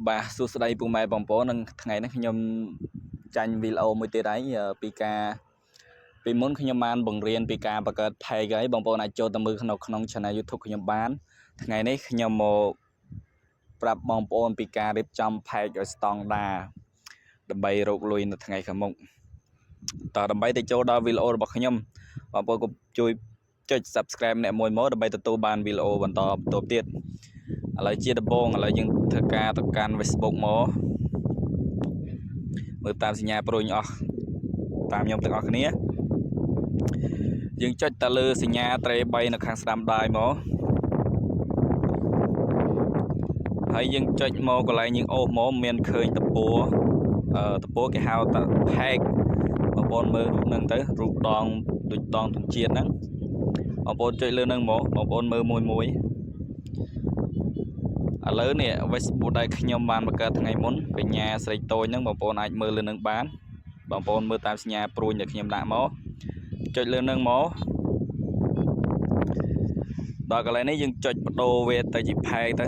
បាទសួស្តីពុកម៉ែបងប្អូននឹងថ្ងៃនេះខ្ញុំចាញ់វីដេអូមួយទៀតហើយពីការពីមុនខ្ញុំបានបង្រៀនពីការបង្កើត page ហើយបងប្អូនអាចចូលទៅមើលក្នុងក្នុង channel YouTube ខ្ញុំបានថ្ងៃនេះខ្ញុំមកប្រាប់បងប្អូនពីការរៀបចំ page ឲ្យស្តង់ដារដើម្បីរកលុយនៅថ្ងៃខាងមុខតើដើម្បីទៅចូលដល់វីដេអូរបស់ខ្ញុំបងប្អូនកុំជួយចុច Subscribe អ្នកមួយមកដើម្បីទទួលបានវីដេអូបន្តបន្ទាប់ទៀតឥឡូវជាដំបូងឥឡូវយើងធ្វើការទៅកាន់ Facebook មកមើលតាមសញ្ញាព្រួញអស់តាមខ្ញុំទាំងអស់គ្នាយើងចុចទៅលើសញ្ញាត្រេ3នៅខាងស្ដាំដៃមកហើយយើងចុចមកកន្លែងយើងអូសមកមានឃើញតពួរតពួរគេហៅថាផែកបងប្អូនមើលរូបហ្នឹងទៅរូបដងដូចដងទង់ជាតិហ្នឹងបងប្អូនចុចលើហ្នឹងមកបងប្អូនមើលមួយមួយឥឡូវនេះ Facebook ដែលខ្ញុំបានបង្កើតថ្ងៃមុនកញ្ញាស្រីតូចហ្នឹងបងប្អូនអាចមើលលើនឹងបានបងប្អូនមើលតាមសញ្ញាព្រួញដែលខ្ញុំដាក់មកចុចលើនឹងមកដល់កន្លែងនេះយើងចុចបដូរវាទៅជាផែកទៅ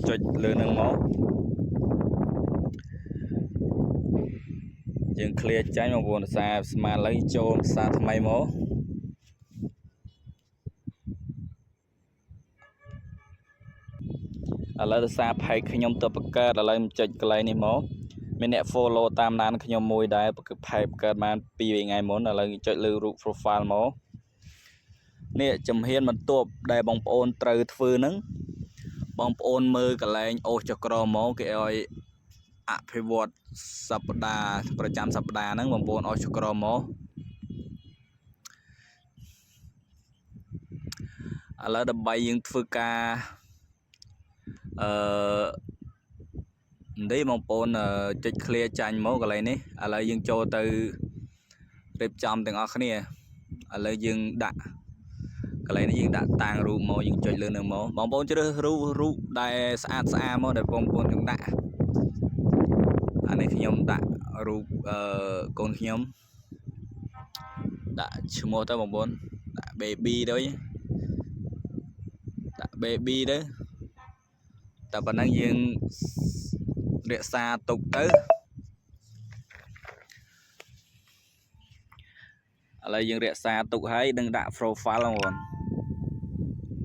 ចុចលើនឹងមកយើង clear ចាញ់បងប្អូនសារស្មានឥឡូវចូលសារថ្មីមកឥឡូវដោយសារផែកខ្ញុំទៅបង្កើតឥឡូវចុចកន្លែងនេះមកមានអ្នក follow តាមដានខ្ញុំមួយដែរផែកបង្កើតបាន2ថ្ងៃមុនឥឡូវចុចលើរូប profile មកនេះជំហានបន្ទាប់ដែលបងប្អូនត្រូវធ្វើហ្នឹងបងប្អូនមើលកន្លែងអូសចក្រមកគេឲ្យអភិវឌ្ឍសប្តាហ៍ប្រចាំសប្តាហ៍ហ្នឹងបងប្អូនអូសចក្រមកឥឡូវដើម្បីយើងធ្វើការអឺនេះបងប្អូនចុច clear ចាញ់មកកន្លែងនេះឥឡូវយើងចូលទៅរៀបចំទាំងអស់គ្នាឥឡូវយើងដាក់កន្លែងនេះយើងដាក់តាំងរូបមកយើងចុចលើនឹងមកបងប្អូនជ្រើសរូបរូបដែលស្អាតស្អាតមកដែលបងប្អូនចង់ដាក់អានេះខ្ញុំដាក់រូបអឺកូនខ្ញុំដាក់ឈ្មោះទៅបងប្អូនដាក់ baby ទៅដាក់ baby ទៅតែប៉ុណ្ណឹងយើងរក្សាទុកទៅឥឡូវយើងរក្សាទុកហើយនឹងដាក់ profile បងប្អូន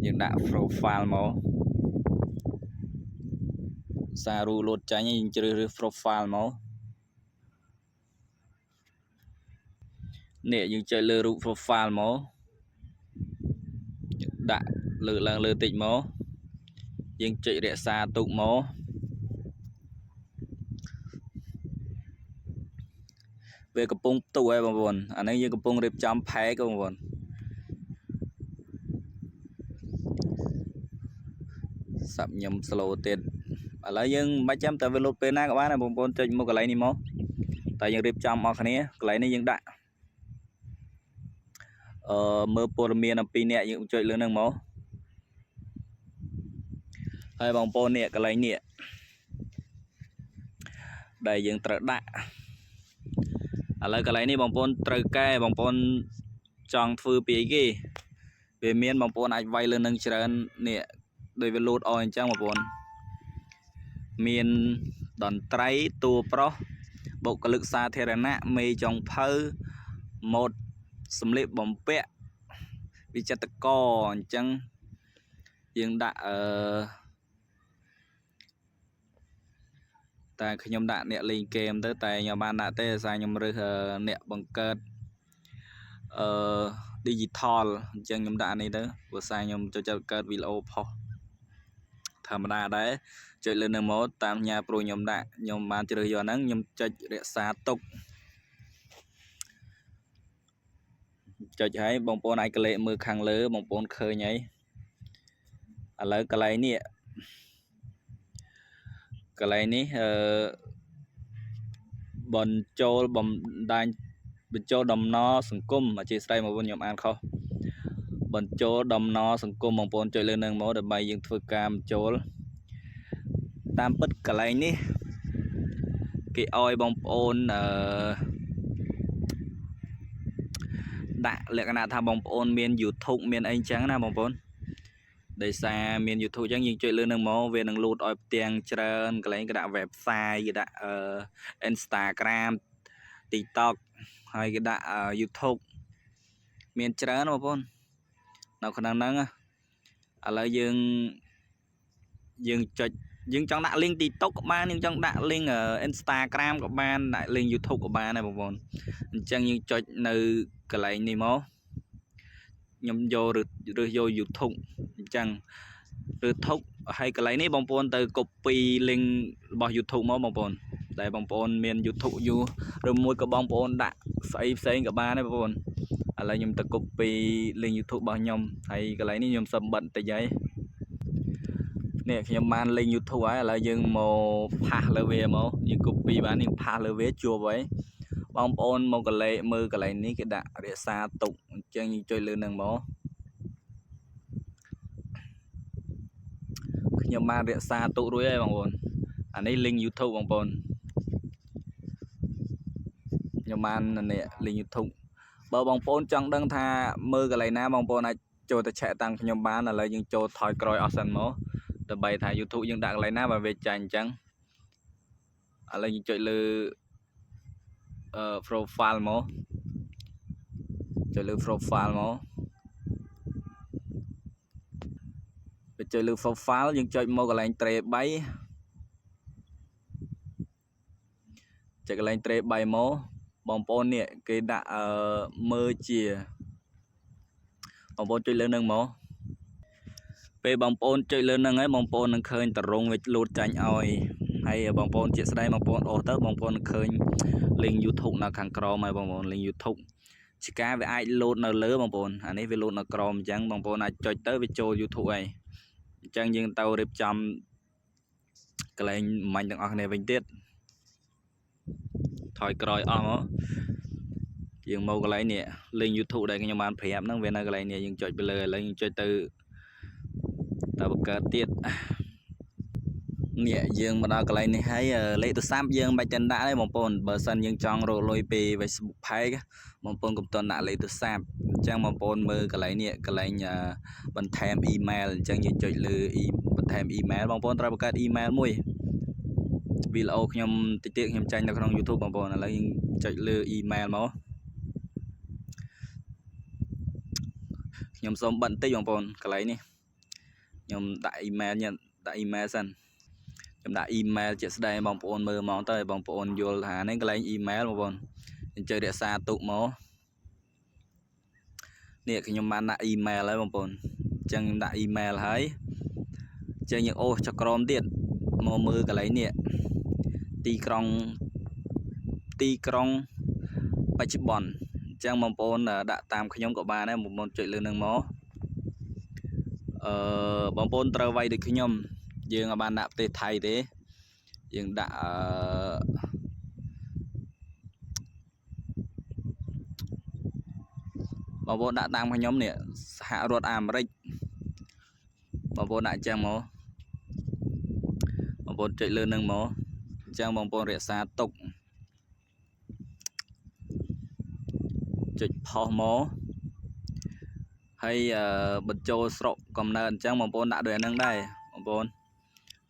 យើងដាក់ profile មកសាររូលោតចាញ់យើងជ្រើសរើស profile មកនេះយើងចុចលើរូប profile មកដាក់លើកឡើងលើតិចមកយើងចុចរក្សាទុកមកវាកំពុងផ្ទុះហើយបងប្អូនអានេះយើងកំពុងរៀបចំផែកបងប្អូនសាប់ខ្ញុំ slow ទៀតឥឡូវយើងមិនបាច់ចាំតែវាលុបពេលណាក៏បានដែរបងប្អូនចុចមកកន្លែងនេះមកតែយើងរៀបចំអស់គ្នាកន្លែងនេះយើងដាក់អឺមើលព័ត៌មានអំពីអ្នកយើងចុចលើនឹងមកហើយបងប្អូននេះកន្លែងនេះដែលយើងត្រូវដាក់ឥឡូវកន្លែងនេះបងប្អូនត្រូវកែបងប្អូនចង់ធ្វើពីអីគេវាមានបងប្អូនអាចវាយលើនឹងច្រើននេះដោយវាលោតអស់អញ្ចឹងបងប្អូនមានតន្ត្រីតួប្រុសបុគ្គលិកសាធារណៈមេចុងភៅម៉ូដសម្លៀកបំពាក់វិចិត្រករអញ្ចឹងយើងដាក់អឺតែខ្ញុំដាក់អ្នកលេងហ្គេមទៅតែខ្ញុំបានដាក់ទេដោយសារខ្ញុំរើសអ្នកបង្កើតអឺ digital អញ្ចឹងខ្ញុំដាក់នេះទៅព្រោះសារខ្ញុំចូលចិត្តកើតវីដេអូផុសធម្មតាដែរចុចលើនឹងមកតាមញ៉ាព្រោះខ្ញុំដាក់ខ្ញុំបានជ្រើសយកហ្នឹងខ្ញុំចុចរក្សាទុកចុចហើយបងប្អូនអាចក្លេកមើលខាងលើបងប្អូនឃើញហើយឥឡូវកន្លែងនេះកន្លែងនេះអឺបញ្ចូលបំដាញបញ្ចូលដំណសង្គមអធិស្ឋានបងប្អូនខ្ញុំអានខុសបញ្ចូលដំណសង្គមបងប្អូនចុចលើនឹងមកដើម្បីយើងធ្វើការបញ្ចូលតាមពិតកន្លែងនេះគេឲ្យបងប្អូនអឺដាក់លក្ខណៈថាបងប្អូនមាន YouTube មានអីចឹងណាបងប្អូន ដោយសារមាន YouTube អញ្ចឹងយើងចុចលើនឹងមកវានឹងលោតឲ្យផ្ទាំងច្រើនកន្លែងគេដាក់ website គេដាក់អឺ Instagram TikTok ហើយគេដាក់ YouTube មានច្រើនបងប្អូននៅក្នុងហ្នឹងឥឡូវយើងយើងចុចយើងចង់ដាក់ link TikTok ក៏បានយើងចង់ដាក់ link Instagram ក៏បានដាក់ link YouTube ក៏បានដែរបងប្អូនអញ្ចឹងយើងចុចនៅកន្លែងនេះមកខ្ញុំយករើសយក YouTube អញ្ចឹងឬថុកហើយកន្លែងនេះបងប្អូនទៅ copy link របស់ YouTube មកបងប្អូនតែបងប្អូនមាន YouTube យូរឬមួយក៏បងប្អូនដាក់ស្អីផ្សេងក៏បានដែរបងប្អូនឥឡូវខ្ញុំទៅ copy link YouTube របស់ខ្ញុំហើយកន្លែងនេះខ្ញុំសុំបិទបន្តិចហើយនេះខ្ញុំបាន link YouTube ហើយឥឡូវយើងមក paste លើវាមកយើង copy បានយើង paste លើវាជួបហើយបងប្អូនមកកលេមើលកន្លែងនេះគេដាក់រក្សាទុកអញ្ចឹងយើងចុចលើនឹងមកខ្ញុំបានរក្សាទុករួចហើយបងប្អូនអានេះ link YouTube បងប្អូនខ្ញុំបាននេះ link YouTube បើបងប្អូនចង់ដឹងថាមើលកន្លែងណាបងប្អូនអាចចូលទៅឆែកតាមខ្ញុំបានឥឡូវយើងចូលថយក្រោយអស់សិនមកដើម្បីថា YouTube យើងដាក់កន្លែងណាបើវាចាញ់អញ្ចឹងឥឡូវយើងចុចលើអឺ profile មកចុចលើ profile មកទៅចុចលើ profile យើងចុចមកកន្លែង tray 3ចុចកន្លែង tray 3មកបងប្អូននេះគេដាក់អឺមើលជាបងប្អូនចុចលើនឹងមកពេលបងប្អូនចុចលើនឹងហើយបងប្អូននឹងឃើញតរងវាលូតចាញ់ឲ្យហើយបងប្អូនជាក់ស្ដែងបងប្អូនអូសទៅបងប្អូននឹងឃើញ link YouTube នៅខាងក្រោមហើយបងប្អូន link YouTube ជាការវាអាចលោតនៅលើបងប្អូនអានេះវាលោតនៅក្រោមអញ្ចឹងបងប្អូនអាចចុចទៅវាចូល YouTube ហើយអញ្ចឹងយើងទៅរៀបចំកន្លែងមាញ់ទាំងអស់គ្នាវិញទៀតថយក្រោយអស់មកយើងមកកន្លែងនេះ link YouTube ដែលខ្ញុំបានប្រាប់ហ្នឹងវានៅកន្លែងនេះយើងចុចទៅលើឥឡូវយើងចុចទៅទៅបង្កើតទៀតនេះយើងមកដល់កន្លែងនេះហើយលេខទូរស័ព្ទយើងមិនបាច់ទាំងដាក់ទេបងប្អូនបើសិនយើងចង់រកលុយពី Facebook Page បងប្អូនកុំទាន់ដាក់លេខទូរស័ព្ទអញ្ចឹងបងប្អូនមើលកន្លែងនេះកន្លែងបន្ថែម email អញ្ចឹងយើងចុចលើ បន្ថែម email បងប្អូនត្រូវបង្កើត email មួយវីដេអូខ្ញុំតិចទៀតខ្ញុំចាញ់នៅក្នុង YouTube បងប្អូនឥឡូវយើងចុចលើ email មកខ្ញុំសូមបិទបន្តិចបងប្អូនកន្លែងនេះខ្ញុំដាក់ email ញ៉ាំដាក់ email សិនខ្ញុំដាក់ email ជាក់ស្ដែងបងប្អូនមើលហ្មងទៅឲ្យបងប្អូនយល់ថានេះកន្លែង email បងប្អូនអញ្ចឹងរក្សាទុកមកនេះខ្ញុំបានដាក់ email ហើយបងប្អូនអញ្ចឹងខ្ញុំដាក់ email ហើយអញ្ចឹងយើងអូសចុះក្រោមទៀតមកមើលកន្លែងនេះទីក្រុងទីក្រុងបច្ចុប្បន្នអញ្ចឹងបងប្អូនដាក់តាមខ្ញុំក៏បានដែរបងប្អូនចុចលើនឹងមកអឺបងប្អូនត្រូវវាយដូចខ្ញុំយើងអាចបានដាក់ប្រទេសថៃទេយើងដាក់អឺបងប្អូនដាក់តាមខ្ញុំនេះសហរដ្ឋអាមេរិកបងប្អូនដាក់អញ្ចឹងមកបងប្អូនចុចលើនឹងមកអញ្ចឹងបងប្អូនរក្សាទុកចុចផុសមកហើយបញ្ចូលស្រុកកំណើតអញ្ចឹងបងប្អូនដាក់ដូចអាហ្នឹងដែរបងប្អូន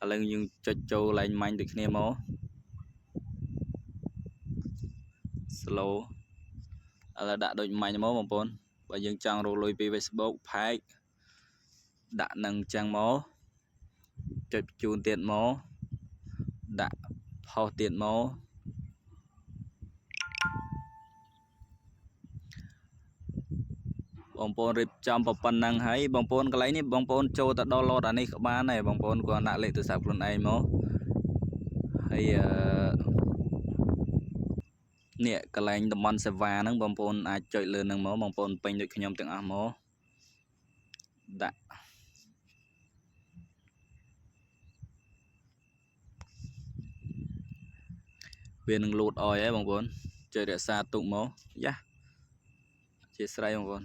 ឥឡូវយើងចុចចូលកន្លែងមាញ់ដូចគ្នាមក slow ឥឡូវដាក់ដូចមាញ់មកបងប្អូនបើយើងចង់រកលុយពី Facebook Page ដាក់នឹងអញ្ចឹងមកចុចបញ្ជូនទៀតមកដាក់ផុសទៀតមកបងប្អូនរៀបចំប៉ុណ្ណឹងហើយបងប្អូនកន្លែងនេះបងប្អូនចូលទៅ download អានេះក៏បានដែរបងប្អូនគាត់ដាក់លេខទូរស័ព្ទខ្លួនឯងមកហើយអឺនេះកន្លែងតំបន់សេវាហ្នឹងបងប្អូនអាចចុចលើនឹងមកបងប្អូនពេញដូចខ្ញុំទាំងអស់មកដាក់វានឹងលោតអោយហើយបងប្អូនចុចរក្សាទុកមកយ៉ាជាស្រ័យបងប្អូន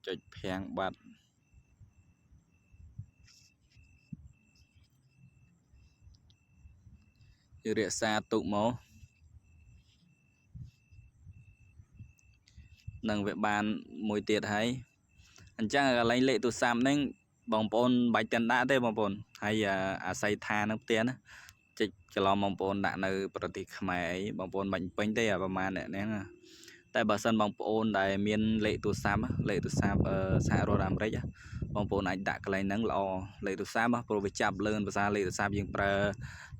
ចុចភាំងបាត់យើងរក្សាទុកមកនឹងវាបានមួយទៀតហើយ អញ្ចឹងកន្លែងលេខទូរស័ព្ទហ្នឹងបងប្អូនមិនបាច់ទាំងដាក់ទេបងប្អូនហើយអាស័យដ្ឋាននៅផ្ទះណា ចុចច្រឡំបងប្អូនដាក់នៅប្រទេសខ្មែរអីបងប្អូនបាច់ពេញទេអាប្រហែលអ្នកហ្នឹងណាតែបើសិនបងប្អូនដែលមានលេខទូរស័ព្ទលេខទូរស័ព្ទសហរដ្ឋអាមេរិកបងប្អូនអាចដាក់កន្លែងហ្នឹងល្អលេខទូរស័ព្ទព្រោះវាចាប់លឿនភាសាលេខទូរស័ព្ទយើងប្រើ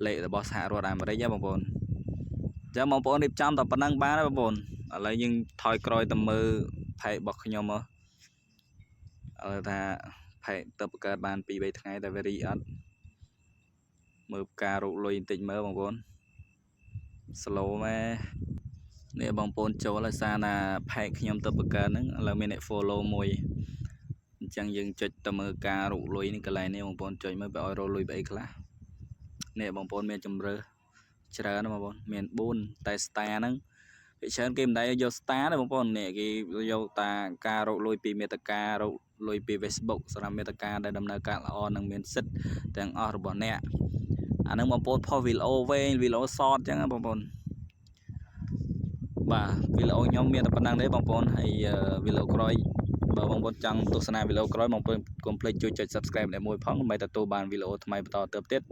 លេខរបស់សហរដ្ឋអាមេរិកណាបងប្អូនអញ្ចឹងបងប្អូនរៀបចំតែប៉ុណ្្នឹងបានហើយបងប្អូនឥឡូវយើងថយក្រោយទៅមើលផែករបស់ខ្ញុំមកឥឡូវថាផែកទៅបង្កើតបាន2 3ថ្ងៃតែវារីអត់មើលការរកលុយបន្តិចមើលបងប្អូន slow ម៉ែនេះបងប្អូនចូលហើយសារណាផែកខ្ញុំទៅបង្កើតហ្នឹងឥឡូវមានអ្នក follow មួយអញ្ចឹងយើងចុចទៅមើលការរកលុយនេះកន្លែងនេះបងប្អូនចុចមើលវាឲ្យរកលុយស្អីខ្លះនេះបងប្អូនមានជំរើសច្រើនណាស់បងប្អូនមាន4តែ star ហ្នឹងភាគច្រើនគេមិនដែលយក star ទេបងប្អូននេះគេយកតាការរកលុយពីមេតការរកលុយពី Facebook សម្រាប់មេតការដែលដំណើរការល្អនិងមានសិទ្ធិទាំងអស់របស់អ្នកអាហ្នឹងបងប្អូនផុសវីដេអូវែងវីដេអូ short អញ្ចឹងណាបងប្អូនបាទវីដេអូខ្ញុំមានតែប៉ុណ្្នឹងទេបងប្អូនហើយវីដេអូក្រោយបើបងប្អូនចង់ទស្សនាវីដេអូក្រោយបងប្អូនកុំភ្លេចជួយចុច Subscribe ម្នាក់មួយផងដើម្បីទទួលបានវីដេអូថ្មីបន្តទៅទៀត។